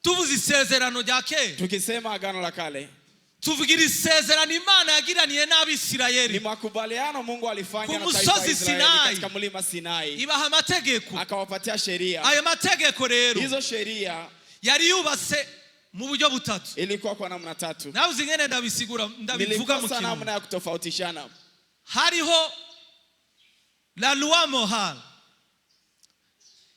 Tuvuze isezerano rya kera, Tukisema Agano la Kale, tuvugira isezerano Imana yagiraniye ni n'Abisirayeli makubaliano Mungu alifanya na taifa la ku musozi Israeli Sinai. Katika mlima Sinai, Ibaha amategeko. Akawapatia sheria. Ayo mategeko rero Hizo sheria yari yubatse mu buryo butatu. Ilikuwa kwa namna tatu. Nawe ingene ndabisigura, ndabivuga mu Nilikosa Kirundi. Namna ya kutofautishana. Hariho la loi morale.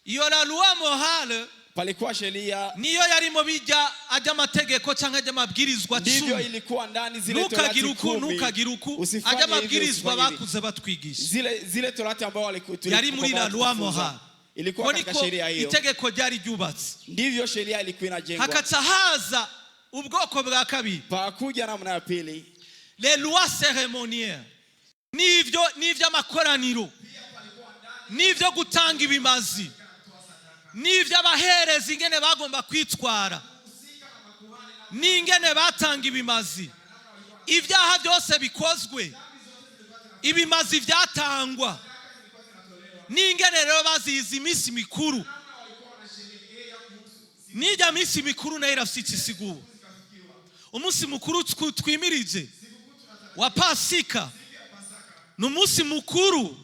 Iyo la loi morale Palikuwa sheria niyo yarimo bijya ajya amategeko cyangwa ajya amabwirizwa ndivyo 10. Ilikuwa ndani zile Ntukagira torati uku, 10. ntukagira uku, Usifanye ajya hivi, amabwirizwa usifanye hivi. bakuze batwigisha Zile torati ambao yari muri la loi morale. Ilikuwa Ko katika niko sheria hiyo. Itegeko ryari ryubatse. Ndivyo sheria ilikuwa inajengwa. Hakaca haza ubwoko bwa kabiri, Pakuja namna ya pili, les lois cérémoniaires, n'ivyo n'ivy'amakoraniro, n'ivyo gutanga ibimazi, n'ivy'abaherezi ingene bagomba kwitwara n'ingene batanga ibimazi, ibyaha byose bikozwe, ibimazi byatangwa, n'ingene rero bazihiza iminsi mikuru. N'ijya minsi mikuru nayo irafite icyo isigura. Umunsi mukuru twimirije wa Pasika ni umunsi mukuru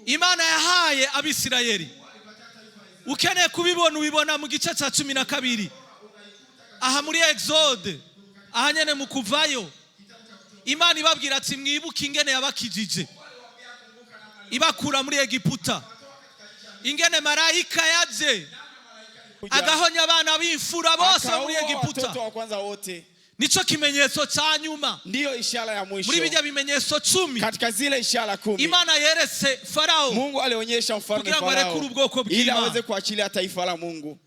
Imana yahaye Abisirayeli. Ukeneye kubibona, ubibona mu gice cya 12 aha muri Exode, aha nyene mu Kuvayo. Imana ibabwira ati: "Mwibuke ingene yabakijije ibakura muri Egiputa, ingene marayika yaje agahonya abana b'imfura bose bo muri Akaua Egiputa." watoto wa kwanza wote. Nico kimenyetso cya nyuma Ndiyo ishara ya mwisho muri bijya bimenyetso 10 katika zile ishara 10 Imana yeretse Farao Mungu alionyesha mfalme kugira ngo Farao arekure ubwoko ili bw'Imana. Aweze kuachilia taifa la Mungu.